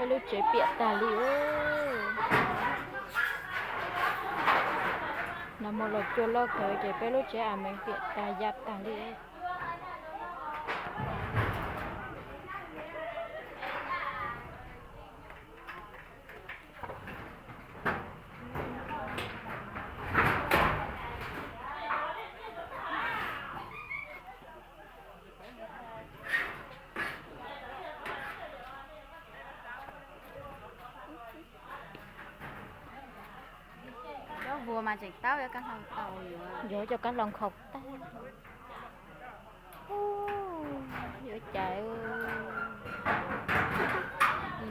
Peb lub tsev piam tag li. Nag hmo los cua loj kawg ces peb lub tsev a meev piam tag ya tag li. Cov vuas mas tseem tab yuav cov kab hlau nkhaus tag. Yuav cas,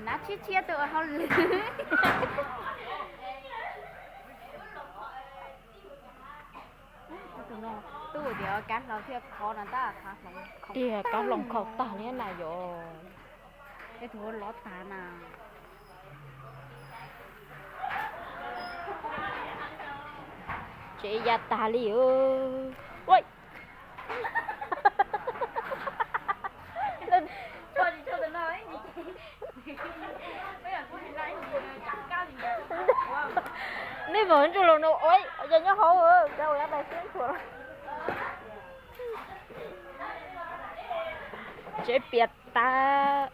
nab tshiab tshiab tuaj ua hauj lwm. Tus no tuaj tias kab hlau thiaj khov no tab, tias kab hlau nkhaus tag li na yom. Tej tus lov tag na. Tsev ya tag li. Nej mam ntsuj los no, yog nyob hauv, cov ua dais xwb. Tsev piam tag.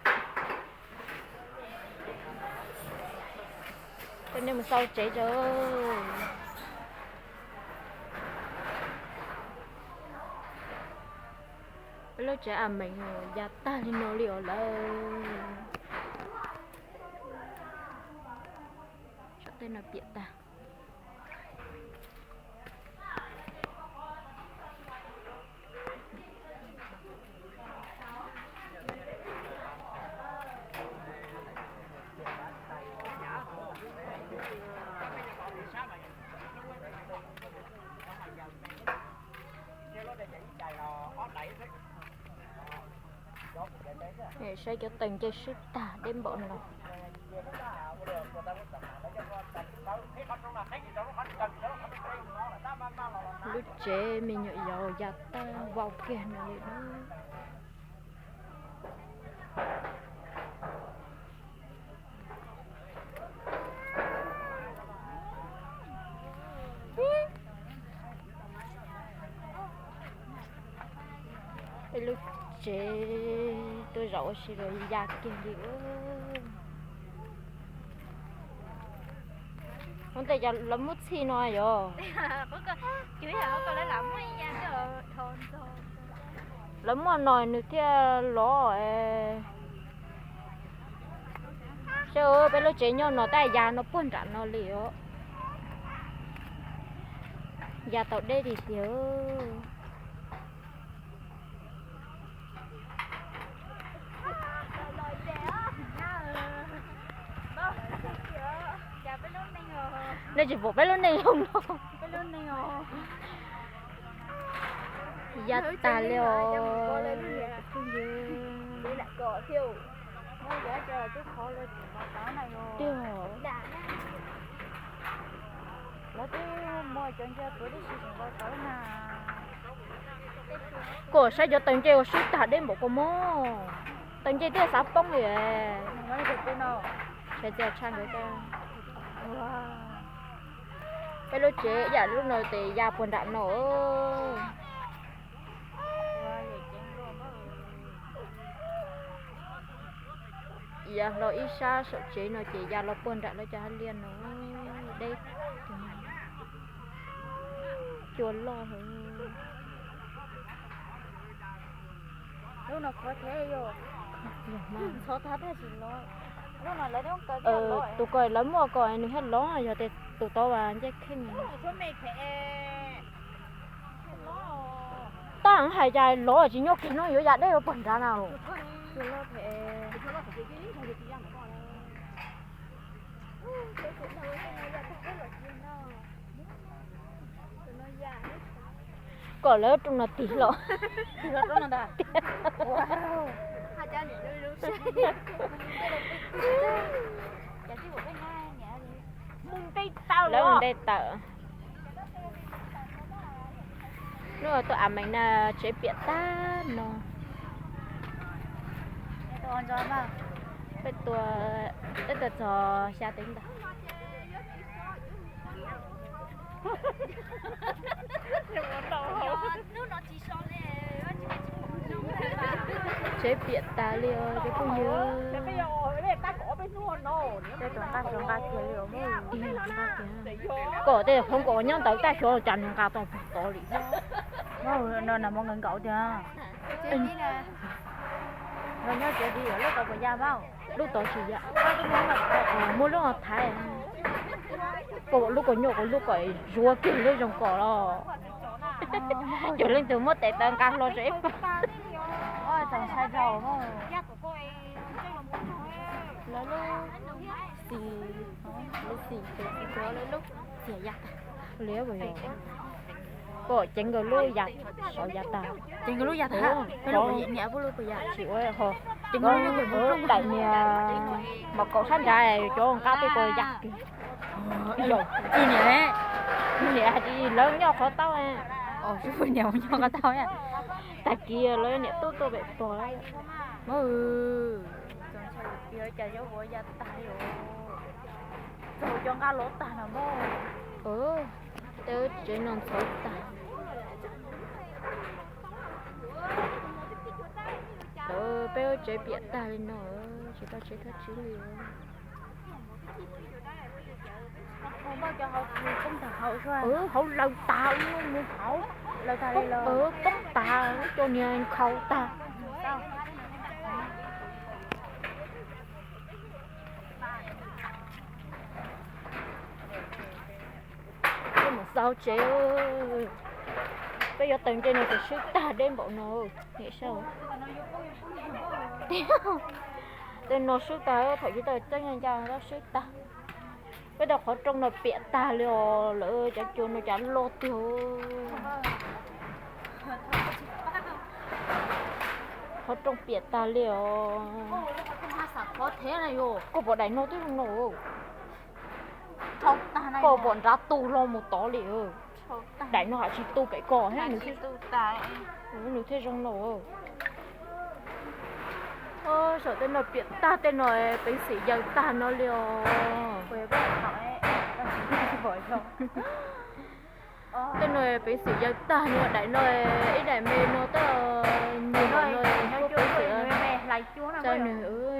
Coj nej mus xauj tsev tso. Peb lub tsev a meev ya tag li no li os lawm. Saum tej no piam tag. Saib cov taws ncej swb tag deb npaum no. Lub tsev me nyuam yaus ya tag vau kiag no li na. Peb lub tsev tuaj zaum ua si los ya kiag li. Ua ntej cas lawv muab txhij no yog? Lawv muab no nws thiaj lov. Saib peb lub tsev nyob no tab ya no puag nram no li os. Ya tau deb li tiag. Nej tsis pom peb lub neej zoo no. Ya tag li os. Tiag. Lawv twb muaj cov ncej tuav tib si tseem npau taws na. Koj saib cov taws ncej ua swb tag deb npaum koj mog. Taws ncej thiaj xav poob li. Sawv daws tshaj nkawd. Peb lub tsev ib yam lub no ces ya puag nram no. Ya hlo ib sab saum tsev no ces ya los puag nram lawv cov hav liaj no. Deb, cua loj heev. Lub no khov thiab yog, ntxhov tag tab sis los. Tus ko lawv muaj ko nws thiaj lov, yog tias tus tod ncej kheej. Tab hais cas lov tsis nyob kiag no yuav ya deb ua puag nrad na. Kom lawv rau no tig los. Lawv ua ntej tawm. Hnub no tuaj a meev na, tsev piam tag no. Peb tua, peb tua txog xya teev ntag. Tsev piam tas li os cov phooj ywg. Peb tua nqaj tau nqaj kiag li os. Kom tej hoob kom nyob ntawd tag xyov cas nws nqa tau tod li. No nws muab nkaus nkaus tiag. Los nyob tsev li lub tod puas ya mas? Lub tod tsis ya. Muab lub thaiv. Kom lub kom nyuaj kom lub kom zuav kiag lub zoo kom los. Cov leej twg muab tes taw nqa hlo tso ib pab. Lawv lub xim, lub xim, lawv lub xim ya tag. Kom ceev nkaus lub ya, sov ya tag. Ceev nkaus lub ya tag. Niam pub lub puas ya? Tsis ua ho. Ceev nkaus lub daim niag mos kaum sab nrad cov nqa tej ko ya kiag. Niam, niam hais tias lawv nyob qhov taub. Niam nyob qhov taub. Tag kis lawv niam tub tuaj pem pog. Cas zaub vauv ya tag li os. Txog cov nqa lov tag no mas. Tej tsev no ntxhov tag. Peb lub tsev piam tag li no, tsis tau tsev thaj tswb li. Hauv lawv tag, mus hauv, poob tag, cov niag nkhaus tag. Peb mus xauj tsev, peb yuav taws ntsej no ces swb tag deb npaum no. Niam saib, tej no swb tag, thaum chiv tawm txeeb ncaj swb tag. Peb tau qhov rooj no piam tag li os, lawv cov cua no cas loj tiag. Qhov rooj piam tag li os. Koj pom daim no twb zoo no. Koj pom nrad tu hlo mus tod li. Daim no haj tsis tu pem ko thiab, nws thiaj zoo no. Saum tej no piam tag, tej no peev xwm yaws tag no li os. Tej no peev xwm yaws tag no, daim no ib daim me no tab nws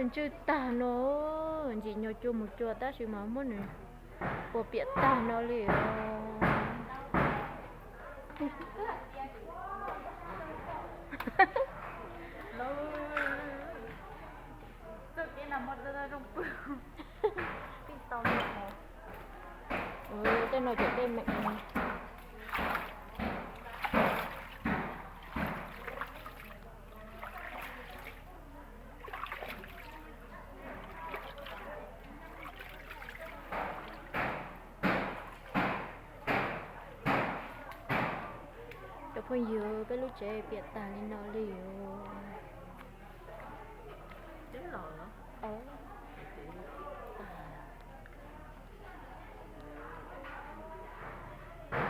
ntswj tag no, ntsim nyog cua mus cua tab sis mas muab nws ua piam tag no li os. Tej no cov dej meem. Cov phooj ywg, peb lub tsev piam tag li no li os.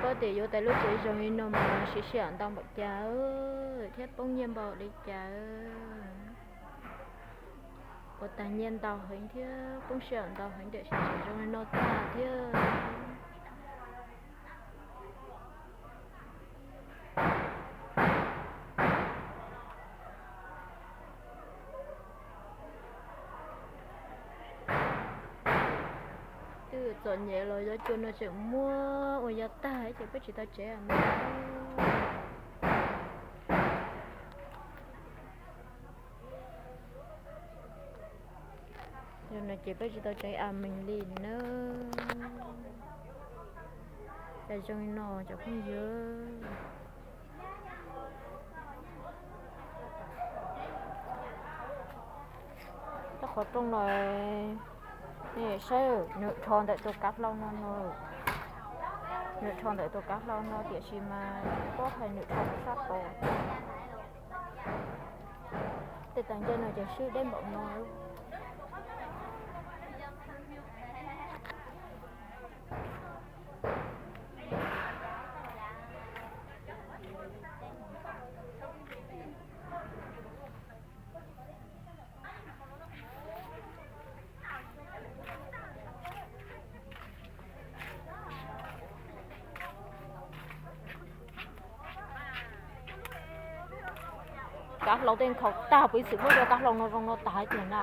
Paub tias yuav tau lub tsev zoo li no mas siv sij hawm ntau npaum cas thiab poob nyiaj npaum li cas. Ua tag nyiaj ntau heev thiab poob sij hawm ntau heev tiam sis tseem zoo li no tag thiab. Twb txom nyem los cov cua no tseem muab ua ya tag ces peb tsis tau tsev mas. Yog no ces peb tsis tau tsev a mees li na. Cas zoo li no cov phooj ywg. Rau qhov rooj no, nej saib, nws rho ntawm tus kav hlau no no, nws rho ntawm tus kav hlau no tiam sis mas tsis paub hais nws rho sab tod. Tej tag ncej no ces swb deb npaum no. Kab hlau tej nkhaus tag, peb xwm muab cov kab hlau no zoo no tas hais tiag na.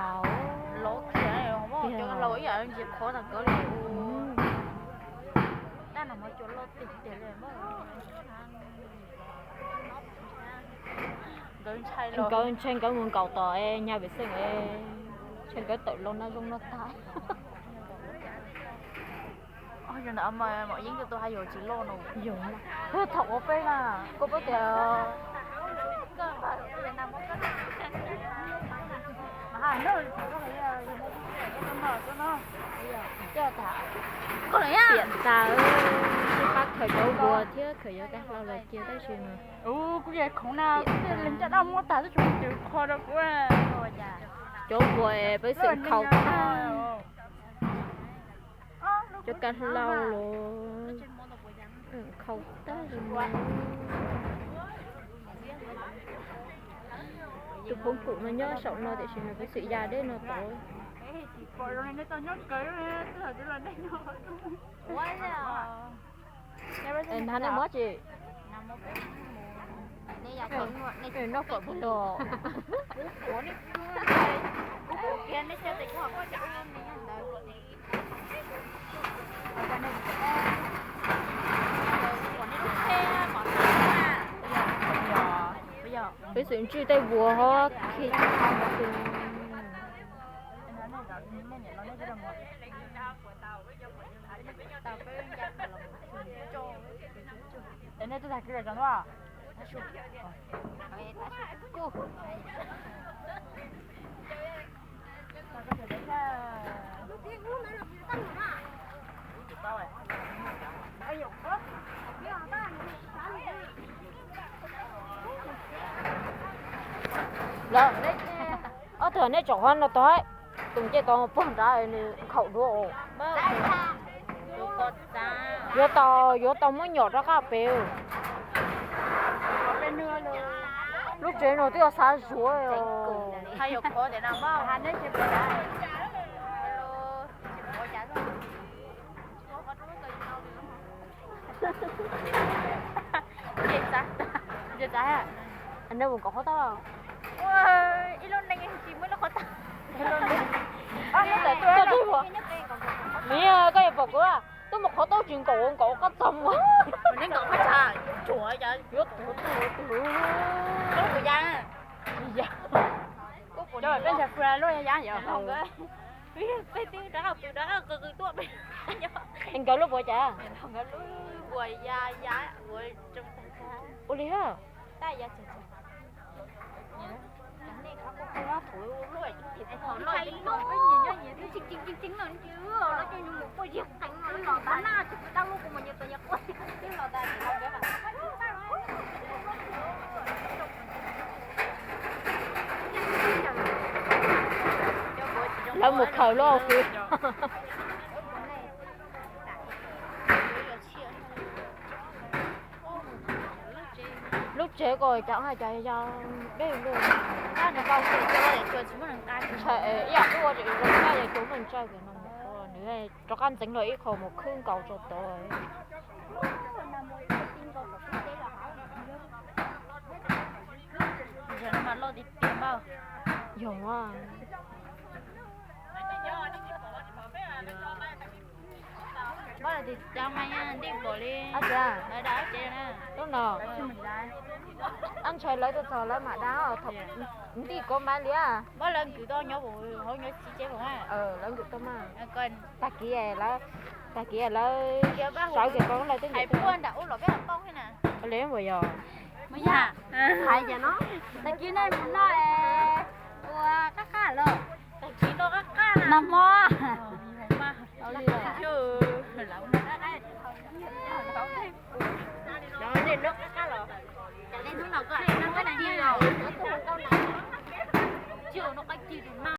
Nkawd ntshai nkawd mus nkaum tom nyaj pem xeej, ntshai nkawd tawm los na zoo no tag. Yeeb tus tus hais yog tsis loj no. Yog, thaum ua peb na, koj paub tias tiam tas, sib pab khaws cov npua thiab khaws cov kab hlau los cia tab sis mas kuv yeej khoom na, leej caj dab muab tag twb tsis muaj tus kho rau kuv. Cov npua peb xwm nkhaus tag. Cov kab hlau los nkhaus tag li. Tus phoov kum no nyob saum no tiam sis nws kuj xwm ya deb no tod. Nrog nej muab tsis? Noj kom puag los. Peb xwm ntswj tej vuas ho khi. Lawm, ob tug nej tsom qhov no tod, tus ncej tod puag nrad nws nkhaus dua. Yuav tau, yuav tau muab nyom rov qab pem. Lub tsev no twb yuav xav zuav. Nej mus nkaum qhov taub. Ib lub neej tsis muaj lub qhov taub. Koj yuav pom kuv, twb mus qhov taub tsis nkaum, nkaum qab txog mus. Yuav tuag tuag tuag. Cov peb ntshe fua lub ya yom. Nkawd lub puas cas? Ua li ha. Lawv mus khaws lub hauv kwv. Lub tsev ko cas hais tias yog deb luaj. Ntshai ib yam twb ua zoo kab yog cov neeg ntshai tias no mus nws rov qab ntxeev los ib qho mus khwb nkaus tso tod. Yog. Lub no, ab ntshai lawv tuaj txog lawv mam dab, ntij kov mas liab. Lawv nkws tau mas, tag kis, tag kis lawv sawv kiag ko lawv twb nkws. Li puas yog? Tag kis nej mus noj es ua qab qab los, tag kis noj qab qab nag hmo.